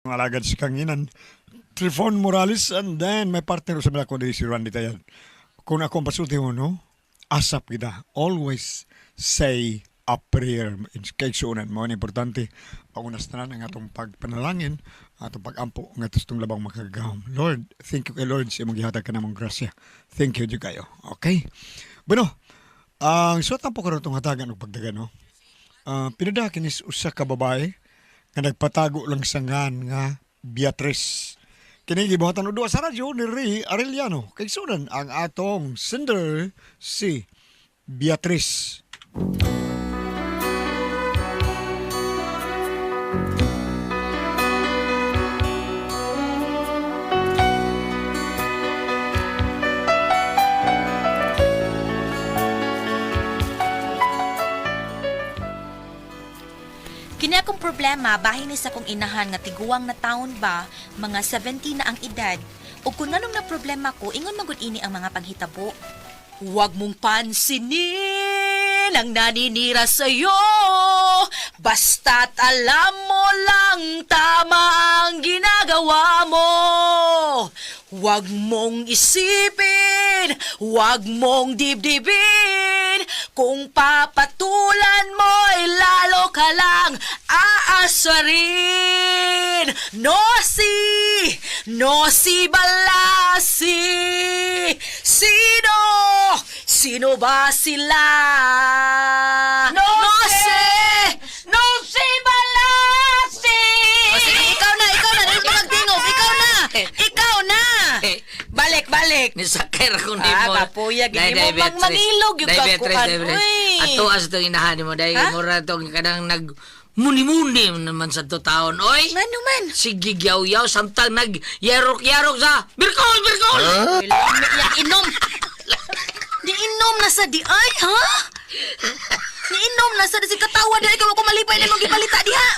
Alagad sa kanginan. Trifon Morales and then may partner sa mga ko diri si Randy Tayan. Kung akong pasulti mo, no? Asap kita. Always say a prayer. Kay suunan mo, ang importante, paunas na ang atong pagpanalangin, atong pagampo, nga tustong labang makagagahom. Lord, thank you kay Lord sa imong gihatag ka namong grasya. Thank you, jud kayo. Okay? Bueno, ang suwat po karon itong hatagan og pagdagan, no? Pinadakin is usa ka babae nga nagpatago lang sa ngan nga Beatrice. Kini gibuhatan og duwa sa radyo ni Ray Arellano. Kay sunan ang atong sender si Beatrice. Kini akong problema bahin ni sa akong inahan nga tiguang na taon ba, mga 70 na ang edad. Ug kung anong na problema ko, ingon magud ini ang mga panghitabo. Huwag mong pansinin ang naninira sa'yo. Basta't alam mo lang tama ang ginagawa mo. Huwag mong isipin, huwag mong dibdibin. Kung papatulan mo'y lalo ka lang aasarin. No si, no si balasi. Sino? Sino ba sila? No sé! No si balasi! O sige, ikaw na, ikaw na. Dili magtingog. Ikaw na. Ikaw na. Balik, balik. Nisakir ko ni Ah, mo. kapuya, gini Day, mo, day, Beatrice. mangilog yung Day, Beatrice, kakuan. day, Beatrice. Uy. Ato as itong inahan ni mo. Dahil Ha? mura itong kanang nag muni-muni naman sa to taon. Oy! Ngano man? Sige, yaw-yaw, samtang nag yarok-yarok sa Birkol! Birkol! Uy, lami yang inom. Di inom na sa di ay, ha? Ni inom na sa di si katawa di ikaw ako malipay na mong gipalita diha.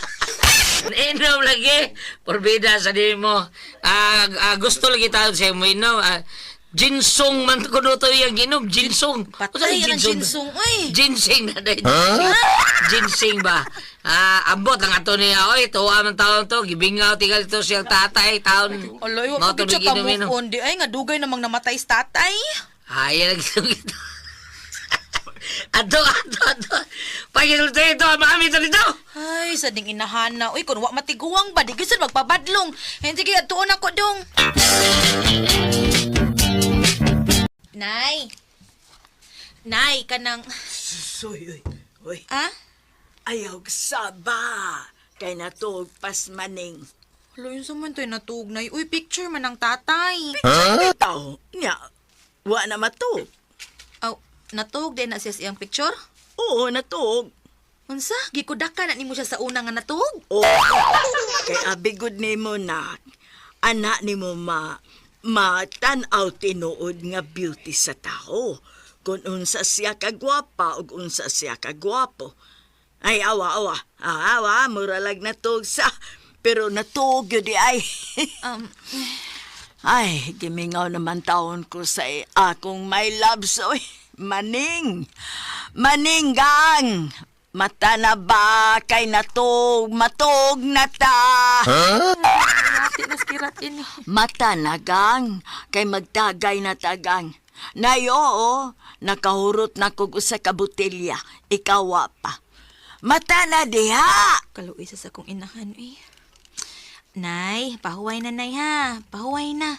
Inom lagi. Porbida sa di mo. Ah, ah, gusto lagi taon siya mo inom. Ah, ginsong man kuno to yung inom. Ginsong. Patay ang ginsong, uy. Ginseng na dahil. Ginseng ba? Ah, ambot ang ato niya. Oy, tuwa man taon to. Gibingaw tingal to siyang tatay. Taon. Aloy, wa Mao pa to gid siya ginom inom. ka-move on di ay nga dugay namang namatay sa tatay. Ay, lagi ito. Ato, ato, ato. Pagkilto ito, mami ito dito. Ay, sa ding inahana. Uy, kun wa matiguang ba di gyud sad magpabadlong. Hindi sige atuon ako dong. Nay. Nay, kanang Suy, uy, uy. ah? Ayaw saba. Kay natuog pas maning. Alo, yun sa man to'y natugnay. Uy, picture man ang tatay. Bitaw, nya, wa na matuog. Aw, natuog din na siya sa iyang picture? Oo, natuog. Unsa? Gikudaka na nimo siya sa una nga natuog? Oo. Kay abigod nimo na, anak nimo ma, matanaw tinuod nga beauty sa tao. Kung unsa siya kagwapa ug unsa siya kagwapo. Ay, awa, awa. Ah, awa, muralag natuog sa. Pero natuog yun di ay. Ay, gimingaw naman taon ko sa akong my love soy. Maning! Maninggang! Mata na ba kay natog, matog na ta? Ate, naskirat ini. Mata na gang, kay magtagay na tagang. Nay, oo, nakahurot na kog usa ka botelya, ikaw wa pa. Mata na diha! Kaluoy sa akong inahan, uy. Nay, pahuway na, nay, ha. Pahuway na.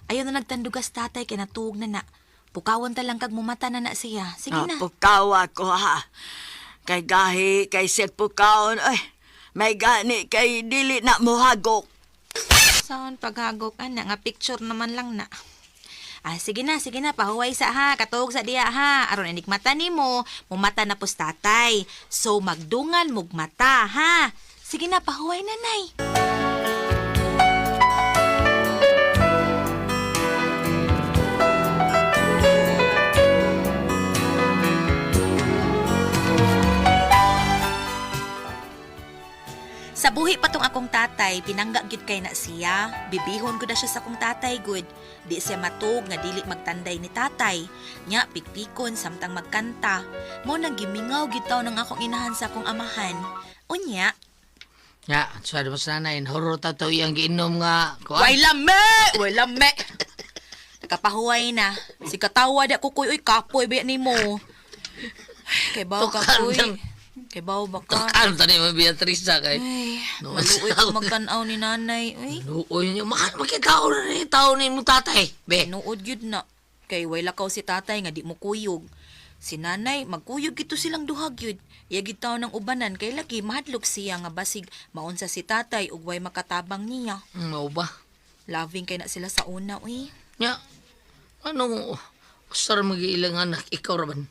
Ayaw na nagtandugas tatay kay natuog na na. Pukawan ta lang kag mumata na na siya. Sige Ah, na. Pukawa ko ha. Kay gahi, kay sir pukaon, ay, may gani kay dili na muhagok. Saan paghagok ana nga picture naman lang na. Ah, sige na, pahuway sa ha, katuog sa diya ha. Aron inig mata nimo, mumata na pus tatay. So magdungan mug mata ha. Sige na, pahuway na nay. Sa buhi pa tong akong tatay, pinangga gyud kay na siya. Bibihon gud na siya sa akong tatay gud. Di siya matug nga dili magtanday ni tatay. Nya pikpikon samtang magkanta. Mo nang gimingaw gid taw ng akong inahan sa akong amahan. Unya, Ya, sa mas nanay, horror ta to iyang giinom nga kuan. Way lame! Way lame! Nakapahuway na. Si katawa di ako kuy, uy, kapoy ba nimo? Kay baw ka Tukan kuy. lang. Kay baw ba ka? Tukan ta ni mo Beatrice sa kay. Ay, No, maluoy ko magtan-aw ni nanay. Uy, Luoy niyo makan makita na ni tao ni mo tatay. Be. tinuod yun na. Kay way lakaw si tatay nga di mo kuyog. Si nanay, magkuyog gito silang duhag yun. Iya gid taw ng ubanan kay lagi mahadlok siya nga basig maunsa si tatay ug way makatabang niya. Mao ba? Loving kay na sila sa una, uy. Nya. Anong usar magiilang anak ikaw ra man?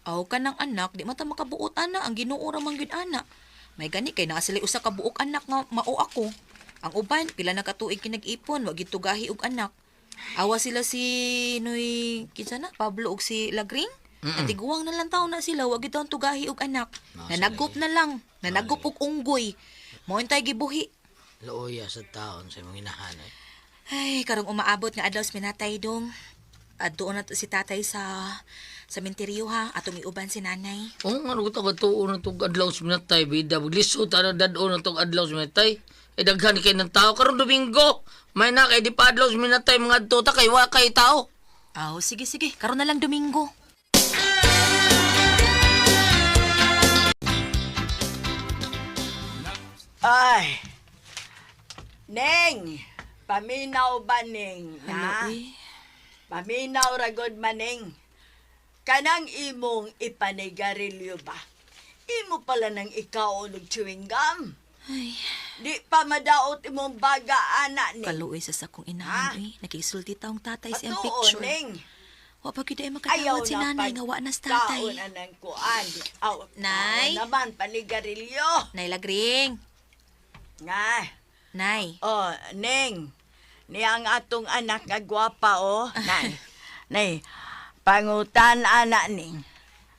Aw ka ng anak, di man ta makabuot ana, ang Ginoo ra man gyud ana. May gani kay naa sila usa ka buok anak nga mao ako. Ang uban pila na ka tuig kinag-ipon, wa gid tugahi og anak. Awa sila si Noy kinsa na Pablo og si Lagring. Natiguang na lang taon na sila, wa gid taon tugahi og anak. Nanagop na lang, nanagop og unggoy. Mao intay gibuhi. Luoya sa taon sa imong inahan. Eh. Ay, karong umaabot nga adlaw sa minatay dong. Adtuon na to si tatay sa sementeryo ha, atong iuban si nanay. Oo nga, ano ko tuon na itong adlaw sa minatay, bida. Maglisod, ano, dadon na itong adlaw sa minatay. Eh, daghan kay ng tao. Karon Domingo, may na kay di pa adlaw sa minatay, mga adto ta kay wa kay tao. Aw, sige sige, karon na lang Domingo. Ay. Neng, paminaw ba ning? Hala, Ha? uy. Paminaw ragod maning. Kanang imong ipanigarilyo ba? Imo pala nang ikaw og chewing gum. Ay, Di pa madaot imong baga ana ning. kaluoy sa sakong inahan, Ha? uy. Nakisulti taong tatay sa iyang Patuon, picture. Ning. Wa pa gyud ay Ayaw makadawat si na nanay nga wa na sa tatay. Kaon anang kuan. Aw, Nay? kaon naman panigarilyo. Nay Lagring. Nga. Nay. Oh, Neng. Niya ang atong anak nga gwapa, oh. Nay. Nay, pangutan ana ning.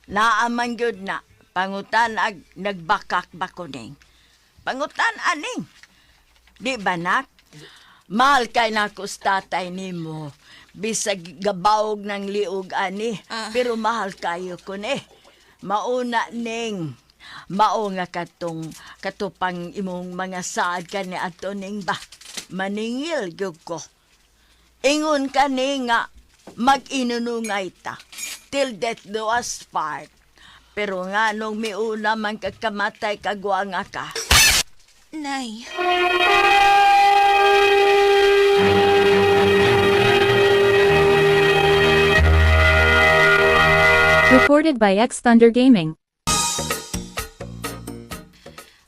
Naaman gyud na. Pangutan ag nagbakak ba ko ning. Pangutan aning. Di ba nak? Mahal kay nako sa tatay nimo. Bisag gabawog ng liog ani, Ah. pero mahal kayo ko ni. Mauna ning. Mao nga katong katupang imong mga saad kani ato ning ba. Maningil gyud ko. Ingon kani nga mag-inunungay ta. Till death do us part. Pero nga nung miuna man kagkamatay kagwa nga ka. Nay. Recorded by X Thunder Gaming.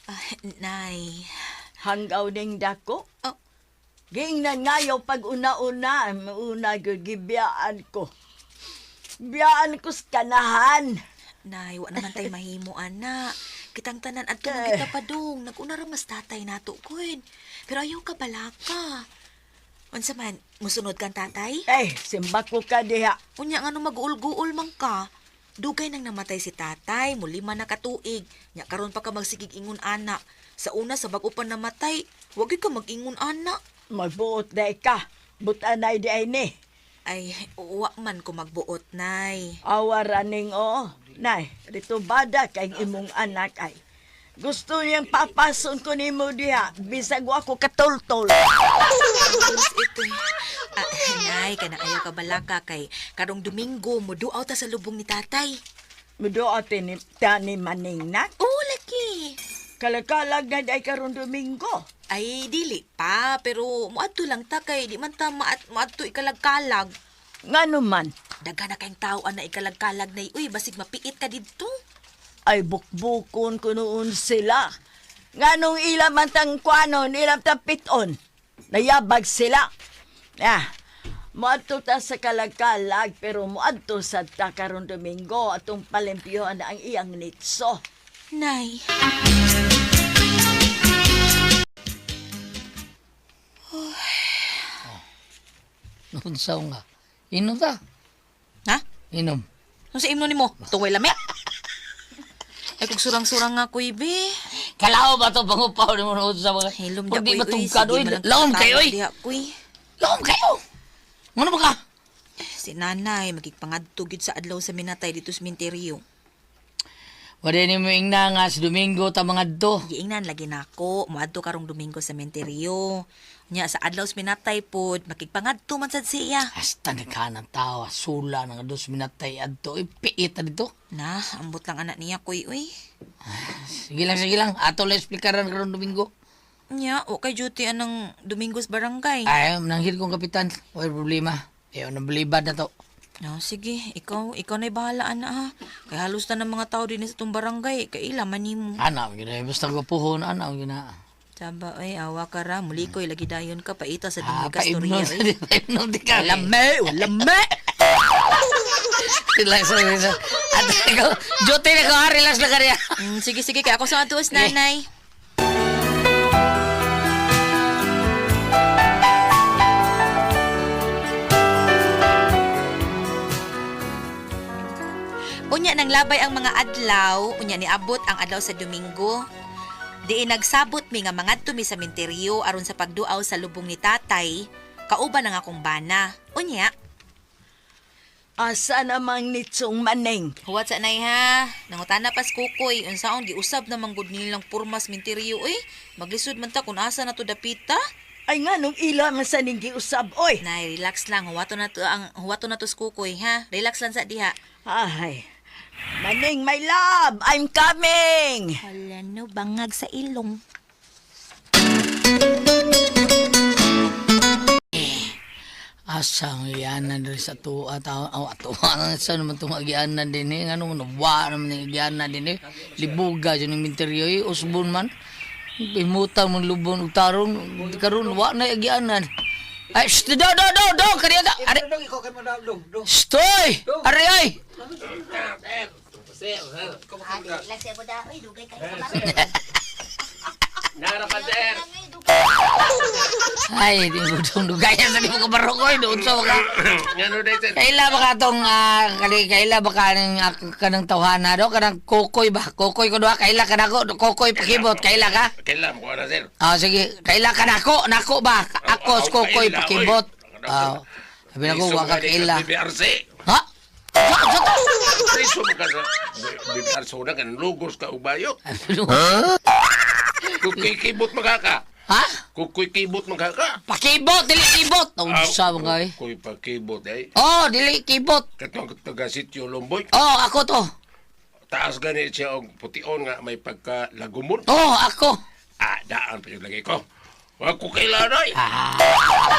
Ah, nay. Hanggaw ning dako. Oh. Giingnan ngayo pag una-una, mauna gyud gibiyaan ko. Biyaan ko sa kanahan. Nay, wa naman tay mahimo ana. Kitang tanan adto na kita padung. Naguna ra mas tatay nato kun. Pero ayaw ka balaka. Unsa man, musunod kang tatay? Eh, simba ko ka diha. Unya nga no maguul-guul man ka. Dugay nang namatay si tatay, mulima na katuig. Nya karon pa ka magsigig ingon ana. Sa una sa bag-o pa namatay, wag gyud ka mag-ingon ana. Magbuot na ka. Butanay di ay ni. Ay, wa man ko magbuot, nay. Awa raning oo. Nay, rito bada kay imong anak ay. Gusto niyang papason ko nimo diha. Bisag wa ko katultol. Tapos ito. Ah, nay, kana ayaw ka balaka kay karong Domingo muduaw ta sa lubong ni tatay. Muduot ni tani maning nak. Oo, laki. Kalakalag na di ay karon Domingo. Ay, dili pa, pero muadto lang ta kay di man ta maadto ikalagkalag. Ngano man, Daghan na kayong tao ana ikalagkalag nay. Uy, basig mapiit ka didto. Ay bukbukon ko noon sila. Nganong ila man tang kuanon, ilang tang piton. Nayabag sila. Ah, muadto ta sa kalagkalag pero muadto sa ta karon Domingo atong palimpyohan na ang iyang nitso. Nay. Unsa nga. Inom ta. Ha? Inom. Ano sa imno nimo? Tuway lami. Ay, kung surang-surang nga, kuy, be. Kalao ba to pangupaw ni mo na unsa mga. Hilom Pag di kuy, uy. matungkad Sige oy. man ang Laom kayo katawag oy. diha, kuy. Laom kayo. Ngano ba ka? Si nanay, magigpangadto gyud sa adlaw sa minatay dito sa minteryo. Wala ni mo ingna nga sa Domingo ta mga do. Giingnan lagi nako, moadto karong Domingo sa menteryo. Nya sa adlaw sa minatay pod, makigpangadto man sad siya. Hasta nagkanang tao, sula nga dos minatay adto. Ipiit na dito. Na, ambot lang anak niya kuy uy. Sige lang, sige lang. Ato lang explikaran karong Domingo. Nya, okay duty anang Domingos barangay. Ay, nanghil kong kapitan. Wala problema. Eh, nabilibad na to. No, sige, ikaw na'y bahala ana ha. Kay halos na ng mga tao din sa itong barangay, kaila man nimo. Ana, gina, basta gwapuhon, ana, gina. Saba, ay, awa ka ra, muli ko'y lagi dayon ka, paita sa Ah, dinhi ka storya. paibnon, Oy. paibnon di ka. Lame, lame. Relax, relax. At ikaw, duty na ko, ha? Relax lang ka niya. Sige, sige, kay ako sa atuos, nanay. Unya nang labay ang mga adlaw, unya niabot ang adlaw sa Domingo. Diin nagsabot mi nga mangadto mi sa menteryo aron sa pagduaw sa lubong ni tatay, kauban ang akong bana. Unya, Asa namang nitsong Maning? Huwat sa nay ha. Nangutana pas kukoy. Unsaon giusab namang gud nilang purmas minteryo oy. Maglisod man ta kung asa na to dapita. Ay nga nung ila man sa ning giusab oy. Nay, relax lang. Huwato na to ang huwato na to sa kukoy ha. Relax lang sa diha. Ay. Maning, my love, I'm coming. Hala no, bangag sa ilong. Asa ang iyanan rin sa tuwa tao aw ato sa naman itong agianan din eh ngano nawa naman yung agianan din eh libuga dyan yung minteryo eh usbon man imuta mong lubon ug tarong karon wa na agianan ay shh, do do do do kaniya ta ari Stoy ari ay ay di mo dong dugaya sa di mo kabarokoy doon sa ka. Kaila ba ka tong kaila ba ka ning kanang tawhana do kanang kokoy ba? Kokoy ko duha kaila ka nako kokoy pakibot kaila ka? Kailan ko na, sir? Ah sige, kaila ka nako nako ba? Ako Aw, sa kokoy kaila, pakibot. oy. Ah, sabi na ko wa ka kaila. BBRC. Ha? Sa to? Priso mo ka sa BBRC una kan lugos ka ubayot. Kukoy kibot magkaka. Ha? Kukoy kibot magkaka. Pakibot dili kibot. Unsa man kay? Kukoy pakibot ay. Oh, dili kibot. Katong taga sitio Lomboy. Oh, ako to. Taas gani siya og pution nga may pagka lagumon. Oh, ako. Ah, daan pa yung lagay ko. Wa ko kailan ay. Ah,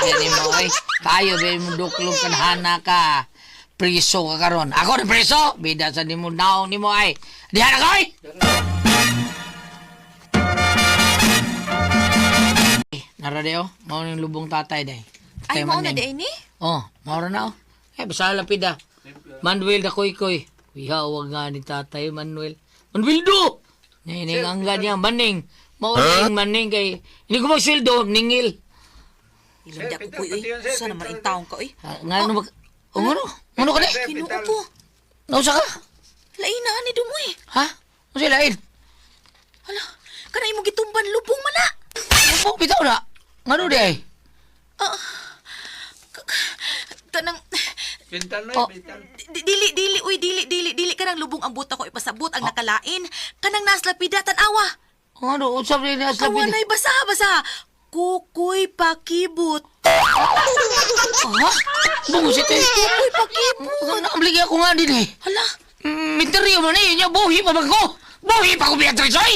dili mo oy. Kayo ba mo duklong kanhana ka. Priso ka karon. Ako na priso. Bida sa nimo naong nimo ay. Diha na koy. Nara deo, mao ning lubong tatay day. Ay, Kay mao na Maneng. di ni. Oh, mao ra na oh. Eh basta lapid ah. Manuel da koy koy. Wihawag nga ni tatay Manuel. Manuel do. Nining angga niya maning. Mao huh? Maning kay hindi ko magsildo ningil. Ilong di ako kuy oy. Sa naman in taong ka oy. Ah, nga ano ba? Oh, ano? Ano ka ni? Kinuo po. Nausa ka? Lain na ani dumoy. Ha? Ano sila lain? Hala, kana imo gitumban lubong man na. Lubong bitaw na. Ngano di ay? Kanang Oh, Dili dili uy dili dili dili kanang lubong ang buta ko ipasabot ang nakalain kanang naslapida tan-awa. ano? Usap rin na sa Awa nay basa basa. Kukoy pakibot. Ha? Bungo si te. Kukoy pakibot. Nakamligi ako nga din eh. Hala, Minteryo mo na yun. Yung buhi pa ba ko? Buhi pa ko, Beatrice, oy!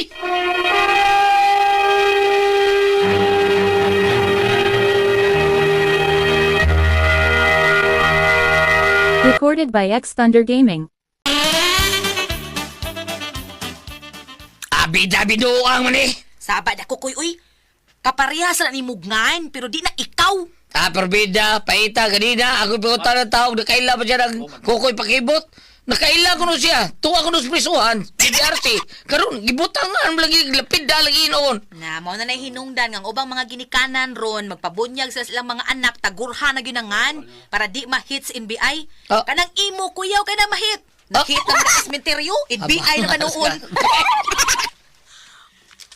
Recorded by X Thunder Gaming. Abi-dabi doang man eh. saba da kukoy uy. Kaparehas ra ni mugnan pero di na ikaw. Ah, perbida, paita, ganina. Ako pingunta ng tawag, nakaila ba siya ng kukoy pakibot? Nakaila ko no siya. Tuwa ko no sa prisuhan. PDRC. Karon, gibutang nga. Ang lagi, lapid na lagi noon. Na mao na nay hinungdan nga ang ubang mga ginikanan ron magpabunyag sila silang mga anak tagurha na ginangan para di ma-hit sa NBI. Ah. Kanang imo kuyaw kay na ma-hit. Nakita na sa sementeryo, NBI na kanuon.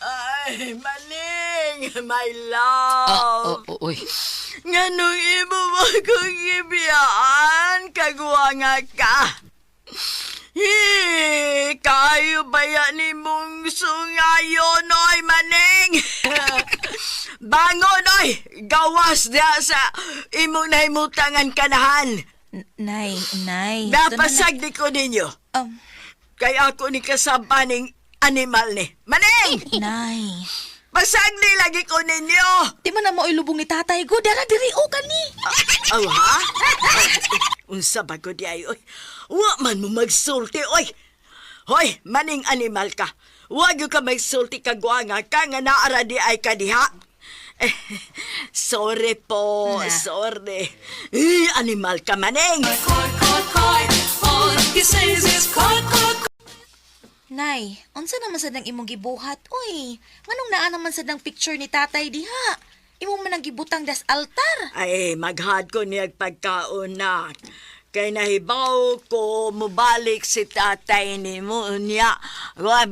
Ay, Maning, my love. Ah, oh, oh, uy. Nganong imo ba kong gibiyaan, kagwa nga ka. Eh, kayo ba yan ni mong sungayon, oy, maning? Bangon, oy! Gawas diya sa imong nahimutangan kanahan. Nay, nay. Napasag di ko ninyo. Kay ako ni kasabaning animal ni. Maning! Nay. Pasag ni lagi ko ninyo! Di man na mao'y lubong ni tatay ko. Dara diri o kani. Aw, ha? Unsa ba ko di ay, oy? Wa man mo magsulti, oy! Hoy, maning animal ka. Wa gyud ka magsulti kagwanga ka nga naara di ay ka diha. Eh, sorry po, Na. sorry. Eh, animal ka, maning! Nay, unsa naman sad ang imong gibuhat, oy? Nganong naa naman sad ang picture ni tatay diha? Imo man ang gibutang das altar. Ay, maghad ko niyag pagkaon na. Kay nahibaw ko, mubalik si tatay ni mo niya. Wa,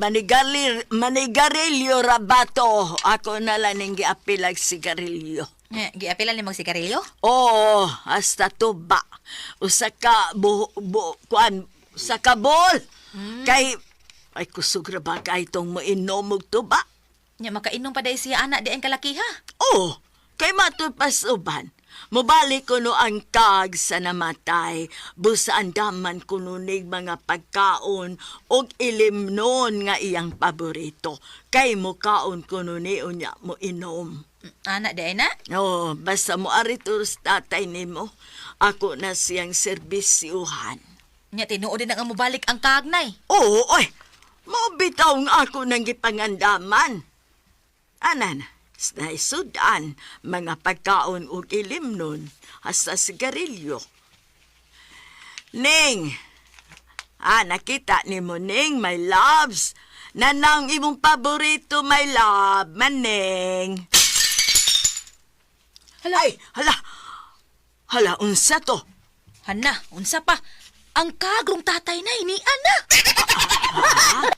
manigarilyo rabato. Ako na lang ning giapilag sigarilyo. Eh, giapilan ni magsigarilyo? Oo, hasta tuba. Usa ka bu, bu, kuan, usa ka bol. Kay, ay kusog ra ba kay itong moinom og tuba? Nya makainom pa dahil siya anak di ang kalakiha. Oo, kay matupas uban. Mubalik kuno ang kag sa namatay, busa andaman kuno nig mga pagkaon og ilimnon nga iyang paborito. Kay mukaon kuno ni unya mo inom. Anak di ay na? Oo, basta mo arito sa tatay nimo. Ako na siyang serbisyuhan. Nya tinuod din ang mubalik ang kagnay. Oo, oy, maubitaw nga ako ng gipangandaman. Anan, naisudan, mga pagkaon ug ilim nun, hasta sigarilyo. Ning, nakita ni mo, Ning, my loves. Nanang imong paborito, my love, maning. Hala. Ay, hala. Hala, unsa to? Hana, unsa pa? Ang kagrong tatay nay ni ana.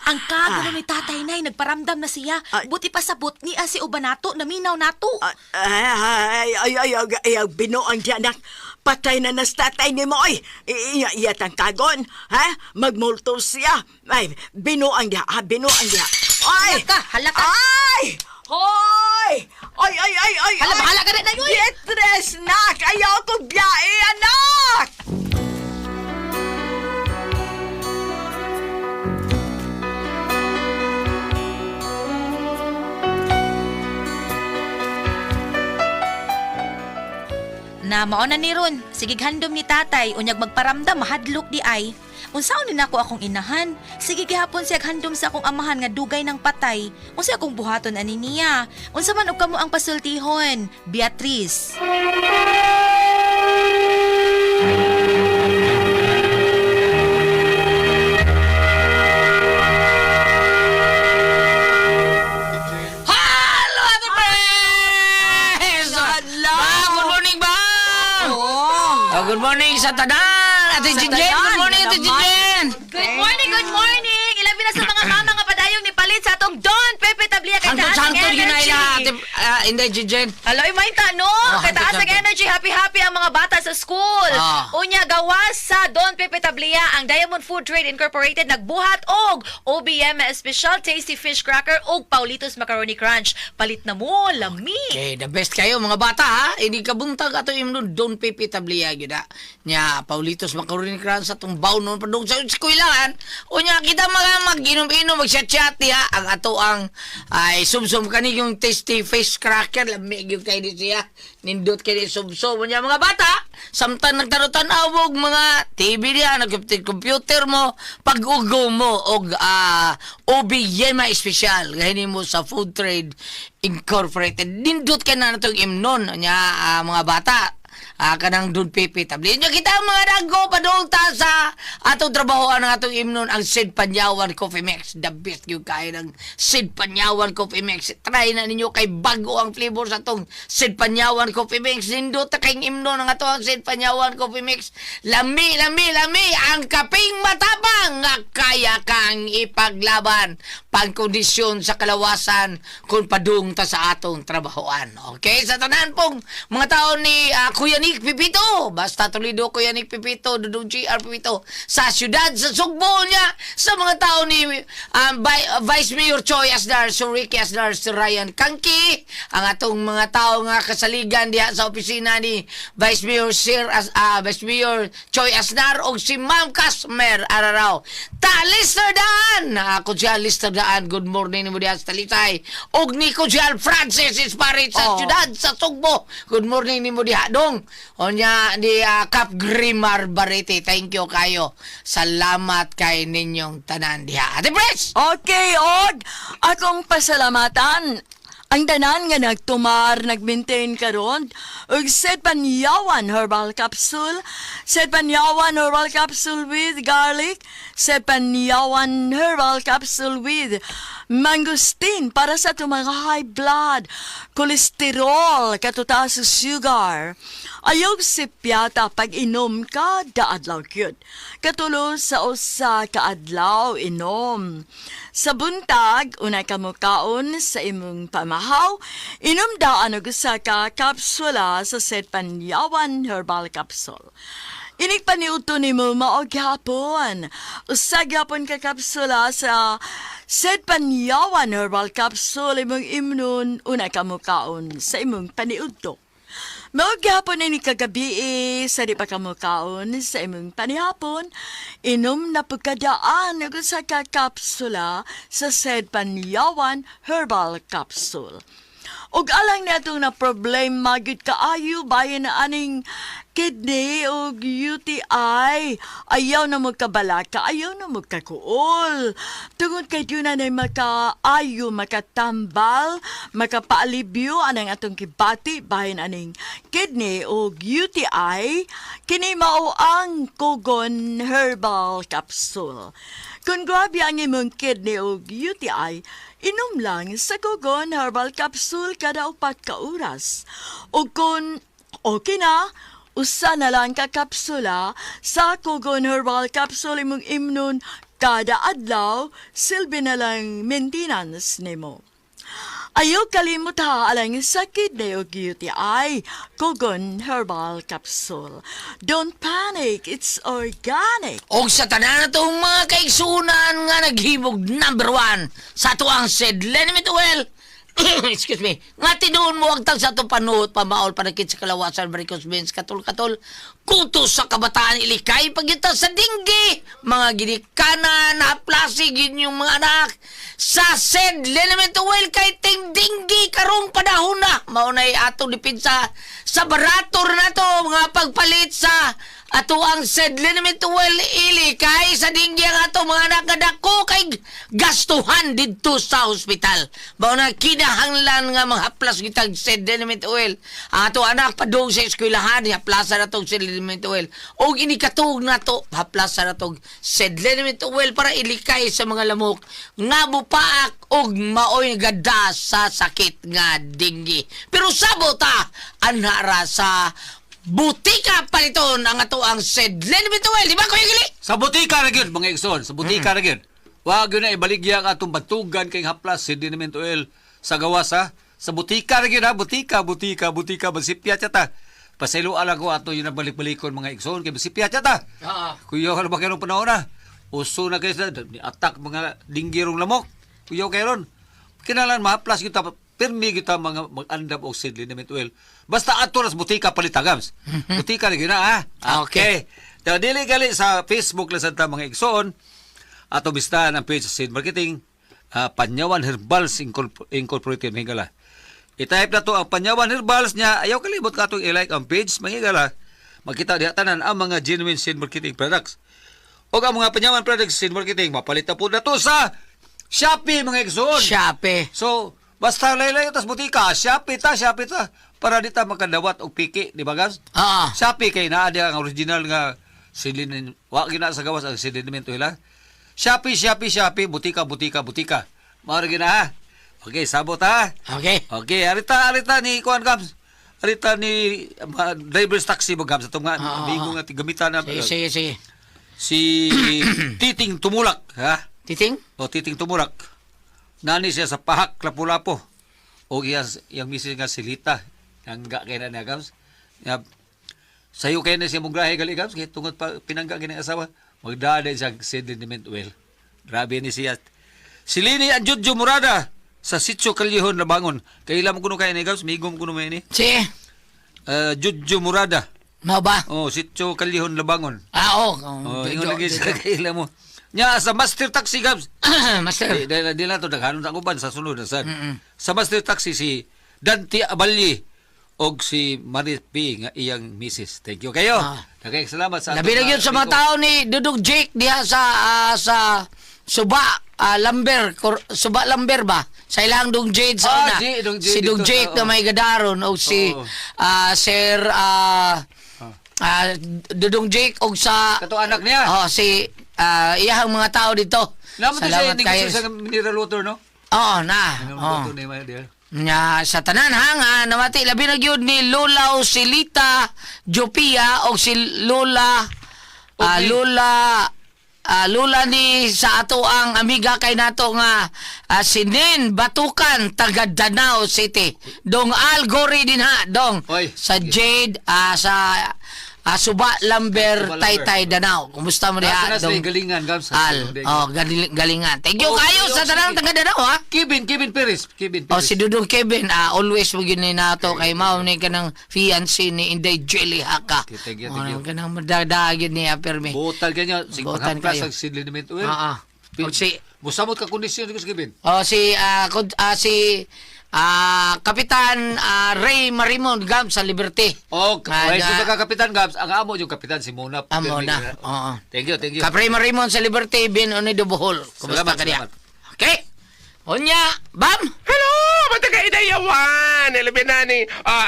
Ang kagrong ni tatay nay nagparamdam na siya. Ay. Buti pa sabot niya si Ubanato naminaw nato. Ay, ay, ay, ay, ay, ay, ay, binuang di anak. Patay na nas tatay ni mo, ay. Iya, iya tang kagon, ha? Magmulto siya. Ay, binuang diha, ha? Binuang diha. Ay! Hala ka, hala ka. Ay! Hoy! Ay, ay, ay, ay, Hala, ay. bahala ka na, Nay, uy. Beatrice, nak! Ayaw ko biyahe, anak! Na mao na ni ron, sige handom ni tatay unyag magparamdam mahadlok di ay. Unsaon ni nako akong inahan? Sige gihapon siya handom sa akong amahan nga dugay ng patay. Unsa akong buhaton ani niya? Unsa man og kamo ang pasultihon? Beatrice. Hello, Ate Pres! Hello! Ba, good morning, ba? Oh, good morning sa tanan! Ate Sa Jinjen, tanan, good morning, Ate naman. Jinjen! Good morning, good morning! Ilabi na sa mga mama nga padayong ni palit sa atong Don Pepe Tablia kay Hangtod taas ang sangtod yun na energy. ila, Ate, Inday Jinjen. Alo, may no? Oh, Kay taas hangtod, ang energy, happy-happy ang mga bata sa school. Ah. Unya, gawas sa Don Pepe Tablia, ang Diamond Food Trade Incorporated nagbuhat og OBM Special Tasty Fish Cracker og Paulitos Macaroni Crunch. Palit na mo, lami. Okay, the best kayo mga bata ha. Hindi ka buntag ato imnon Don Pepe Tablia gyud ha. Nya Paulitos Macaroni Crunch sa tong baon nun padung sa eskwelahan. Unya kita mga mag-inom-inom, mag-chat-chat diha ang ato ang ay sumsum kani yung tasty face cracker lami gyud kay ni siya. Nindot kay ni sumsum unya mga bata. Samtang nagtanaw-tanaw og mga TV diha nag-computer mo pag-ugo mo og OBYMA espesyal gahin mo sa Food Trade Incorporated. Nindot kay na natong imnon nya mga bata. Kanang Don Pepe Tablin. Nya kita ang mga dagko padulta sa atong trabahoan ang atong imnon ang Sid Panyawan Coffee Mix. The best yung kaya ng Sid Panyawan Coffee Mix. Try na ninyo kay bago ang flavor sa atong Sid Panyawan Coffee Mix. Nindot ta kayong imnon ang ato ang Sid Panyawan Coffee Mix. Lami, lami, lami ang kaping matapang nga kaya kang ipaglaban pangkondisyon sa kalawasan kung padung ta sa atong trabahoan. Okay, sa tanan pong mga tao ni Kuya Nico Nick Pipito. Basta tulido ko yan, Nick Pipito, Dudong GR Pipito. Sa siyudad, sa Sugbo niya, sa mga tao ni Vice Mayor Choi Asnar, Sir Ricky Asnar, Sir Ryan Kangki, ang atong mga tao nga kasaligan diha sa opisina ni Vice Mayor Vice Mayor Choi Asnar og si Ma'am Casmer Araraw. Ta Lister Daan! Ako siya Lister Daan. Good morning nimo diha sa Talisay. Og ni ko siya Francis Esparit sa siyudad sa Sugbo. Good morning nimo diha dong. Onya ni Cap Grimar Barete. Thank you kayo. Salamat kay ninyong tanan diha. Ate Pres! Okay, og akong pasalamatan ang tanan nga nagtumar, nagmaintain karon og Set Panyawan Herbal Capsule, Set Panyawan Herbal Capsule with garlic, Set Panyawan Herbal Capsule with mangosteen para sa atong mga high blood, cholesterol, katutaas sa sugar. Ayaw sipyata pag inom kada adlaw gyud. Katulo sa 1 ka adlaw inom. Sa buntag, unay ka mukaon sa imong pamahaw, inom daan og 1 ka kapsula sa Set Panyawan Herbal Capsule. Inig paniudto nimo mao gyapon. 1 gyapon ka kapsula sa Set Panyawan Herbal Capsule imong imnon unay ka mukaon sa imong paniudto. Mao gyapon ini kagabi sa di pa ka mukaon sa imong panihapon, inom na pagkadaan og 1 ka kapsula sa Said Panyawan Herbal Capsule. Ug alang natong na problema gyud kaayo bahin na aning kidney ug UTI. Ayaw na magkabalaka, ayaw na magkakuol. Tungod kay yun na makaayo, makatambal, makapaalibyo anang atong kibati bahin aning kidney ug UTI, kini mao ang Kogon Herbal Capsule. Kung grabe ang imong kidney ug UTI, inom lang sa Kogon Herbal Capsule kada 4 ka oras. O kung okay na, 1 na lang ka kapsula sa Kogon Herbal Capsule imong imnon kada adlaw, silbi na lang maintenance nimo. Ayaw kalimot ha alang sa kidney o UTI, Kogon Herbal Capsule. Don't panic, it's organic. Og sa tanan natong mga kaigsunan nga naghimog number one sa atuang St. Lenny Mituel, excuse me, nga tinuon mo agtang sa atong panuot, pamaol, panakit sa kalawasan, varicose veins, katol-katol, kutos sa kabataan, ilikay, pagyuta sa dinggi, mga ginikanan, haplasi, inyong mga anak, sa St. Lenny Mituel, kay ting dinggi, karong panahon na, maunay atong depensa sa barato na to, mga pagpalit sa ato ang St. Mituel, ili kay sa dinggi ang ato mga anak nga dako kay gastuhan didto sa ospital. Mao na kinahanglan nga manghaplas gitag St. Mituel. Ang ato anak padung sa eskwelahan, haplasa na tong St. Mituel. Og inikatuog nato, haplasa na tong St. Mituel para ilikay sa mga lamok nga mupaak og maoy gada sa sakit nga dinggi. Pero sabot ha, anha ra sa butika paliton ang ato ang St. Mituel. Di ba, Kuya Gili? Sa butika na gyud mga igsoon, sa butika na gyud. Wa gyud na ibaligya ang atong batugan kay haplas si Oil sa gawas ha. Sa butika na gyud ha, butika, butika, butika, masipyat ta. Pasaylo lang ko ato yun ang balik-balikon mga igsoon kay masipyat ta. Kuya ka na ba kayo panahon na? Uso na kayo sa ni attack mga dinggirong lamok. Kuya kayo ron. Kinalan mahaplas kita pirmi kita mga mag-andam og seed liniment oil. Basta ato nas butika palitagams. Butika na gyud na ha. Okay. Okay. Dili gali sa Facebook lang sa ta mga igsoon. Ato bistahan ang page sa Seed Marketing, Panyawan Herbals Incorporated mga higala. I-type na to ang Panyawan Herbals niya. Ayaw kalimot ka atong i-like ang page mga higala. Makita diha tanan ang mga genuine Seed Marketing products. O ang mga Panyawan products Seed Marketing mapalit na po na to sa Shopee mga igsoon. Shopee. So, basta laylay tas butika, Shopee ta, Shopee ta para di ta makadawat og piki, di ba guys? Shopee kay naa diha ang original nga silin wa gina sa gawas ang silinimento ila. Shopee, Shopee, Shopee, butika, butika, butika. Mao ra gina ha. Okay, sabot ha. Okay. Okay, arita arita ni kuan Gams. Arita ni driver's taxi mo Gams atong nga amigo nga gamitan na Sige, sige, sige. Si Titing Tumulak, ha? Titing? O Titing Tumulak. Nani siya sa Pahak, Lapu-Lapu. O iya, iyang misis nga si Lita. Nangga kay na niya, Gams. Ya, Sayo kay na siya mong grahe gali Gabs, kay tungod pa pinangga gini ang asawa. Magdada siya sediment oil. Grabe ni siya. Si Lini Anjudjo Murada sa Sitio Kalyehon Labangon. Kay ilam kuno kay ni Gabs, migom kuno may ni. Si, Judjo Murada. mao ba? Oh, Sitio Kalyehon Labangon. Ah, oh. Oh, ingon lagi sa kaila mo. Nya sa Master Taxi Gabs. Master. Di, di, di na to daghanon sa uban sa sunod na sad. Sa Master Taxi si Dante Abalye og si Marie P nga iyang misis. Thank you kayo. Ah. Daghang salamat sa Labi na atong gyud sa mga amigo. tao ni Dudong Jake diha sa sa Suba Lamber Suba Lamber ba sa ilang Dong Jade sa Ah, una Dong Jade si Dong dito, Jake oo. na may gadaron o si Oo. Sir Dudong Jake og sa Kato anak niya. Oh, si iyahang mga tao dito. Naman to siya Salamat negosyo kayo. sa mineral water, no? Oo, na. Mineral Oo. water ni Maya diha. Nga sa tanan ha nga namati labi na gyud ni Lola Osilita Jopia o si Lola Lola Lola ni sa ato ang amiga kay nato nga si Nen Batukan taga Danao City. Dong Al Gory din ha dong Oy. sa Jade sa Suba Lamber Suba Lamber. Taytay Danao. Kumusta mo diha Nasa na sila dong yung galingan, Gabs. Al? Oh, galingan. Thank you Oh, kayo sa sige. tanang taga Danao ha. Kevin, Kevin Perez. Kevin Perez. O si Dudong Kevin, always mo gyud ni nato kay mao ni kanang fiancé ni Inday Jelly Haka. Okay, thank you, thank you. Ano, kanang madagdag ni permi. Butal kanyo. Sige, Butan panghaplas kayo. ang sediment oil. Ah, ah. O si Musamot ka kondisyon ko si Kevin. o si Kapitan Ray Marimon Gam sa Liberty. Oh, Ah, okay. So, ka Kapitan Gabs, ang amo yung Kapitan si Mona. Amo na. Oo. Thank you, thank you. Kap Ray Marimon sa Liberty bin Unido Bohol. Kumusta Salamat, ka diha? salamat. Okay. Unya, bam. Hello! Matagay dayawan! Ilabi na ni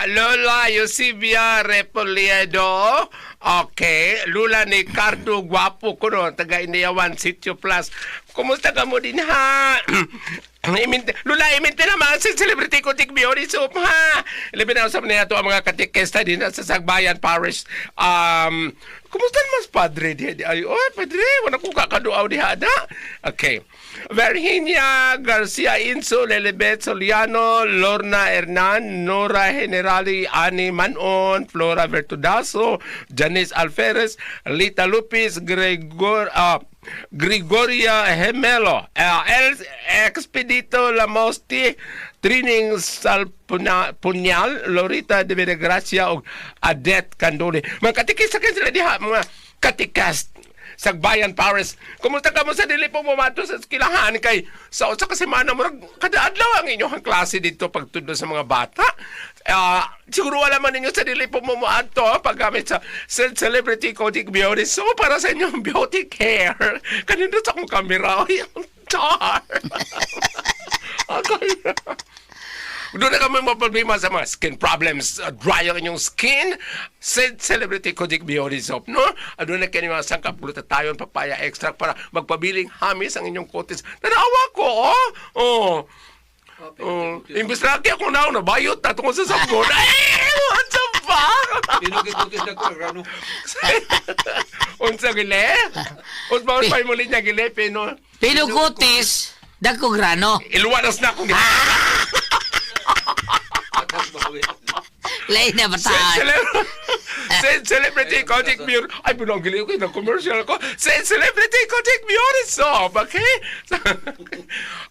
Lola Eusebia Repoliedo. Okay. Lula ni Cardo Guapo ko no. Taga Inayawan, Sitio Plus. Kumusta ka mo din ha? Lula, iminte naman si celebrity ko tik Biori Soup ha. Ilabi na usap niya to ang mga katikesta din sa Sagbayan Parish. Kumusta naman si Padre di? Ay, oh, Padre, wala ko kakaduaw di hada. Okay. Virginia Garcia Inso, Lelibet Soliano, Lorna Hernan, Nora Generali, Ani Manon, Flora Vertudaso, Janice Alferez, Lita Lupis, Gregoria Gemelo, El Expedito Lamosti, Trining Salpunyal, Lorita de Benegracia, ug Adet Candole. Mga katikis sa sila diha, mga katikas Sagbayan Paris. Kumusta ka mo sa dili po mumato sa eskilahan kay sa usa ka semana murag kada adlaw ang inyong klase dito pagtudlo sa mga bata. Siguro wala man ninyo sa dili po mumato paggamit sa Celebrity Kodik Beauty So para sa inyong beauty care. Kanino sa akong kamera. Ay, ang char. Okay. Doon na kami maproblema sa mga skin problems. Dry ang inyong skin. Celebrity Kodik Beauty Soap, no? Doon na kayo mga sangkap, glutathione, papaya extract para magpabiling hamis ang inyong kutis. Nanawa ko, oh! Oh. Oh, imbes laki ako na, nabayot na tungkol sa sabon. Ay, unsa ba? Pinugit-kutis na ko, ano? Unsa gile? Unsa ba pa mo linya gile pino? Pinukutis, dagko grano. Iluwanas na akong gile. Lain na bataan. Celebrity Kojic Beauty. Ay, pinanggili ko ng commercial ko. Celebrity Kojic Beauty Soap, okay?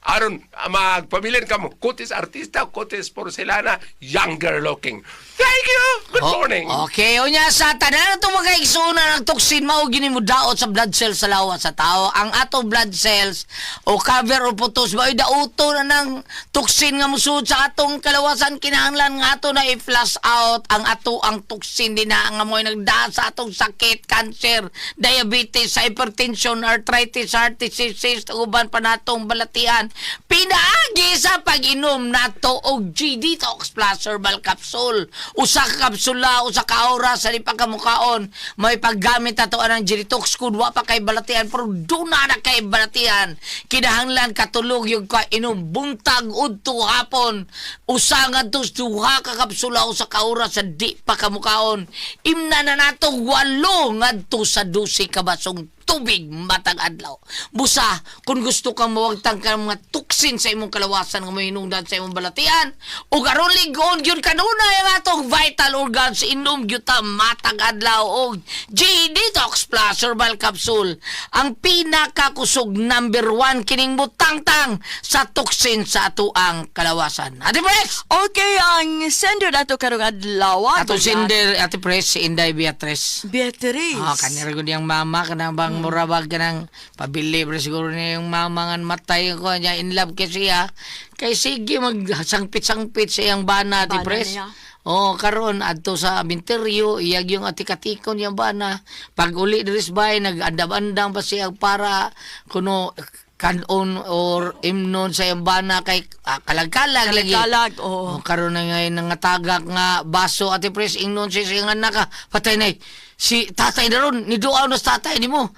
Aron, magpamilin ka mo. Kutis artista, kutis porcelana, younger looking. Thank you! Good morning! Okay, unya sa tanan itong mga igsuuna ng toxin mao gini mo daot sa blood cells sa lawas sa tao. Ang ato blood cells o cover o putos mao'y dauto na ng toxin nga musud sa atong kalawasan kinahanglan nga ato na i-flush out ang ato ang toxin din na nga mo'y nagdaat sa atong sakit, cancer, diabetes, hypertension, arthritis, heart disease, uban pa natong balatian. Pinaagi sa pag-inom nato og G-Detox Plus Herbal Capsule. Usa ka kapsula, usa ka oras sa di pa kamukaon. May paggamit nato anang G-Detox kun wa pa kay balatian pero duna na kay balatian. Kinahanglan katulog yung ka inom buntag udto hapon. Usa ngadto sa duha ka kapsula usa ka oras sa di pa kamukaon. Imna na nato 8 ngadto sa 12 ka basong. tubig matag adlaw. Busa, kung gusto kang mawagtang ka ng mga tuksin sa imong kalawasan nga mahinungdan sa imong balatian, ug aron ligon gyud kanunay ang atong vital organs, inom gyud ta matag adlaw og G Detox Plus Herbal Capsule, ang pinakakusog number 1 kining butangtang sa tuksin sa atoang kalawasan. Ate Pres! Okay, ang sender nato karong adlaw. Atong sender, Ate Pres, si Inday Beatrice. Beatrice. Ah, kanira gud yung mama kanang bang mura bag kanang pabili pre siguro niya yung mama nga matay ko niya in love kay siya. Kay sige magsangpit-sangpit sa iyang bana, Ate Bana Pres. niya. Oh, karon adto sa minteryo iyag yung atikatikon yung bana. Pag uli diri sa bahay nag-andam-andam pa siya para kuno kanon or imnon sa iyang bana kay kalag-kalag lagi. Kalag-kalag, oo. Oh, karon na ngayon nangatagak nga baso, Ate Pres, ingnon siya sa iyang anak, ah. Patay na eh. Si tatay na ron, niduaw na sa tatay ni mo.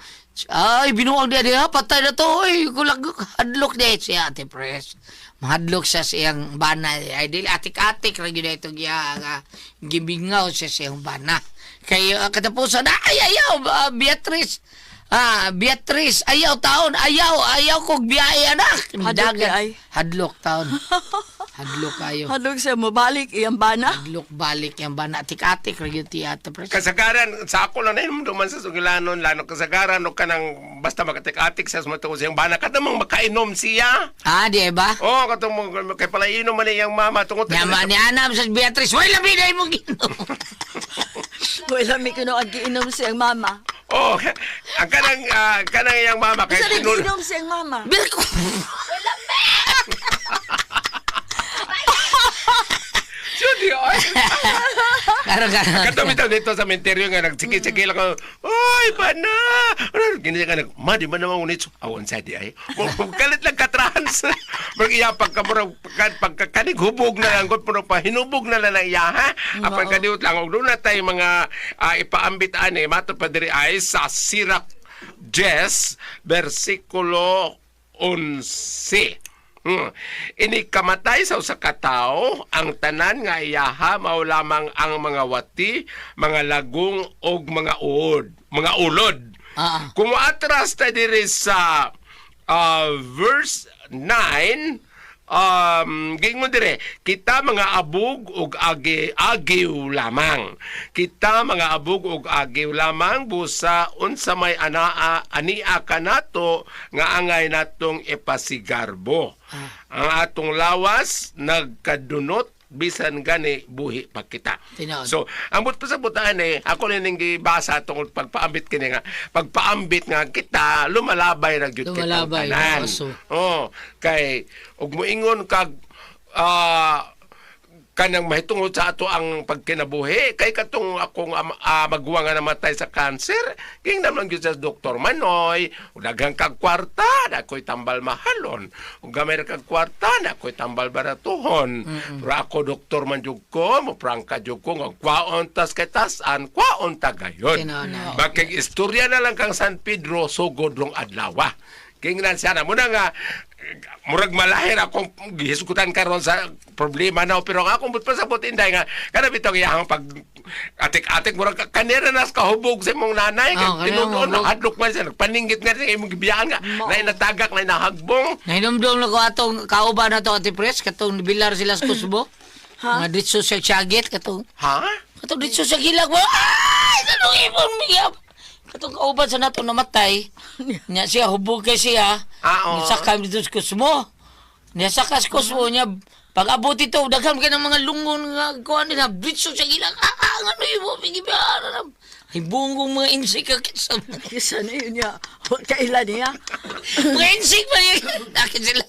Ay, binuang diya diha, patay na to. Ay, kulag, hadlok diya siya, Ate Pres. Mahadlok siya sa iyang bana. Ay, dili, atik-atik, ra gyud na ito giya, nga, gibingaw siya sa iyang bana. Kay katapusan, ay, ayaw, Beatrice. Ah, Beatrice, ayaw taon, ayaw, ayaw kog biyahe, anak. Hadlok Dagat. di ay. Hadlok taon. Hadlok kayo. Hadlok siya mobalik iyang bana. Hadlok balik yung bana. Atik-atik, ra gyud ti Ate Pres. Kasagaran, sa ako lang na duman sa sugilanon, lano kasagaran, o kanang basta makatik-atik sa matuo siyang bana, katamang makainom siya. Ah, di ba? Oh, katong mo kay pala inom man iyang mama tungod Nyama ni Anam sa Beatrice, way labi na imong ginom. Wala mi kuno ang giinom siyang mama. Oh, ang kanang kanang iyang mama kay Sa giinom siyang mama. Birko. Judy, oy. Karon karon. Kato bitaw dito sa menteryo nga nagsige-sige lang ako. Oy, bana. Ano gini ka nag, ma di man naman unit. Awon sa di ay. Kalit lang ka trans. Mag iya pagka murag pagka kanig hubog na lang gud puno pa hinubog na lang ang iya ha. Apan kadiut lang og doon na tay mga ipaambit ani mato pa diri ay sa Sirach 10 versikulo 11. Ini kamatay sa usa ka tawo, ang tanan nga iyaha mao lamang ang mga wati, mga lagong ug mga uod, mga ulod. Kung moatras ta diri sa verse 9, gingon dire, kita mga abog ug agi agiw lamang. Kita mga abog ug agiw lamang busa unsa may anaa ania kanato nga angay natong ipasigarbo. Ang atong lawas nagkadunot bisan gani buhi pa kita. Tinuod. So, ang but pa sa butaan eh, ako ning gibasa tungod pagpaambit kini nga, pagpaambit nga kita lumalabay ra gyud kitang Lumalabay, tanan. oo, so. Oh, kay ug moingon kag kanang mahitungod sa ato ang pagkinabuhi kay katong akong maguwang nga namatay sa cancer ging naman gyud sa Doktor Manoy ug daghan kag kwarta na ako'y tambal mahalon ug gamay ra kag kwarta na ako'y tambal baratuhon, pero ako doktor man jud ko, mo prangka jud ko nga kwaon tas kay tasan kwaon ta gayon. Tinuod na. Bakit istorya na lang kang San Pedro sugod rong adlaw. Kingnan siya na muna nga murag malahir akong gihisgutan karon sa problema na, pero ang akong but pasabot inday nga kana bitong iyang pag atik-atik murag kanira nas kahubog sa imong nanay kay Oh, kanira tinuod mo, hadlok man siya nagpaningit nga sa imong gibiyaan nga na natagak na nahagbong. Nahinumdum na ko atong kauban na to, Ate Pres, katong bilar sila sa kusbo. Nga ditso sa siyagit, katong Ha. Katong ditso sa gilag mo. Ay! Anong imong miyap? Katong kauban sa nato namatay. Nya siya, hubog kay siya. Ah, oo. Nisaka dito sa kusmo. Niya saka sa kusmo niya. Pag abot ito, daghan kay ng mga lungon nga kuan nila. Ditso sa gilag. Ah, ano imong migibiyaan? Ay, bunggong mga insik ka kitsa. Kisa na yun niya. Kailan niya? Mga insik pa niya. Akin sila.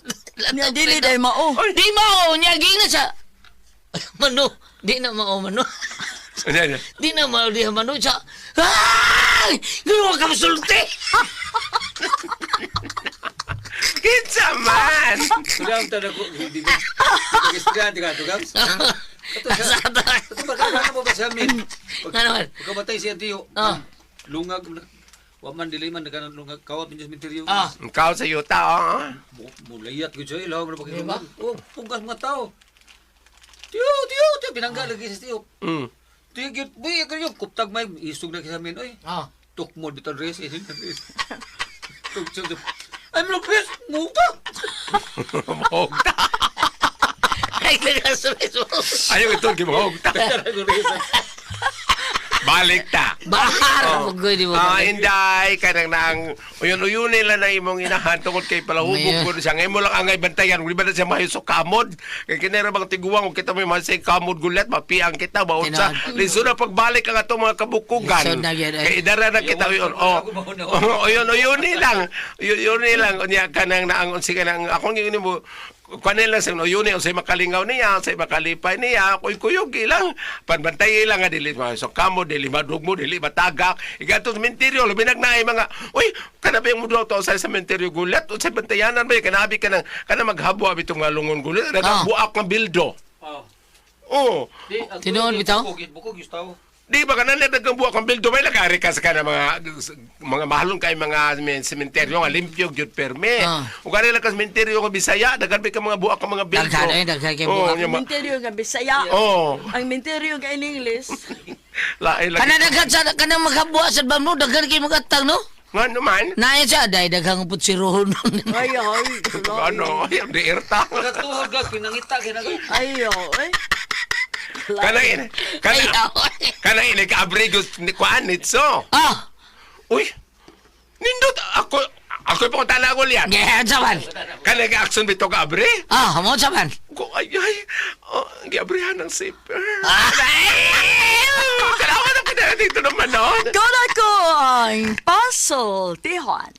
Niya dili day mao. Di mao niya ging na siya. Mano, di na mao mano. Ano, ano? Di na mao di mano siya. Ay! Ginawa ka masulti. Kinsa man. Tugang ta na ko. Hindi ba? Estudyante ka, tugang. Asata. Ito ba ka mo ba sa amin? Ano man? Pagkamatay siya tiyo. Ah. Lungag wa man dili man nagkanon lungag kawat min cementerio. Ah. Ikaw sa yuta oh. Mulayat ko siya ilaw mo pakilungag. Oh, pungkas mga tao. Tiyo, tiyo, tiyo pinangga lagi sa tiyo. Tiyo gyud, buy kayo kuptag may isog na sa amin oy. Ah. Tukmod bitaw res eh. Tuk tuk tuk. Ay malupis, muta. Mahog ta. Ay, kagasunod. Ayaw ito, gimahog ta. Balik ta. Bahar, paggoy di mo. Ah, inday kanang nang uyon-uyon nila na imong inahan tungod kay palahubog Ngayon. ko siya. Ngayon mo lang angay bantayan, di ba na siya mahiso kamod? Kay kinera bang tiguang kung kita may masay kamod gulat, mapiang kita baon sa Tinuod. lisod na pagbalik ang atong mga kabukugan. Lisod na gyud, ay. Kay idara na kita uyon. Oh, uyon-uyon nilang. Uyon nilang unya kanang naang unsi kanang akong giingon mo kuan lang sa uyuni unsay makalingaw niya, unsay makalipay niya, kuy kuyog ilang panbantay ilang nga dili so kamo dili madugmo dili matagak. Igadto sa sementeryo labi nagnaay mga uy kanabi ang muduaw to sa sementeryo gulat unsay bantayanan ba kanabi ka nang kana maghabwa bitong nga lungon gulat nagabuak nga bildo. Oh. Oh, Tinuod bitaw? Bukog yung tao. di ba kanan na nagbuak ang bildo may lagari ka sa kana mga mga mahalon kay mga sementeryo nga limpyo gyud perme. Ug ari lang ka sementeryo nga Bisaya daghan ba ka mga buak ka mga bildo. Daghan, eh, daghan kay Oh, buak. nya ma- Minteryo nga Bisaya. Oh. Ang minteryo nga in English. Lain lagi. Kana daghan sa kanang maghabuha sa bam no, daghan kay magatang no. Nga naman. Naay siya dai daghang put si Rohon. Ay, ay. Ano, ay, ang diirta. Katuhod ka, pinangita kinaga. Ay, ay. Kanang ina, kanang, Ay, kanang ina, kaabrigos ni Kuan, nitso. Ah, Uy, nindot, ako, ako yung pangutana ko liyan. yeah, saman. Kanang ka-action bito kaabre. Ah, mo saman. Ko, ay, ay, oh, giabrihan ng zipper. Ah. Ay, salamat ang pinarating dito naman, no? Kono ko ang puzzle, Tijuan.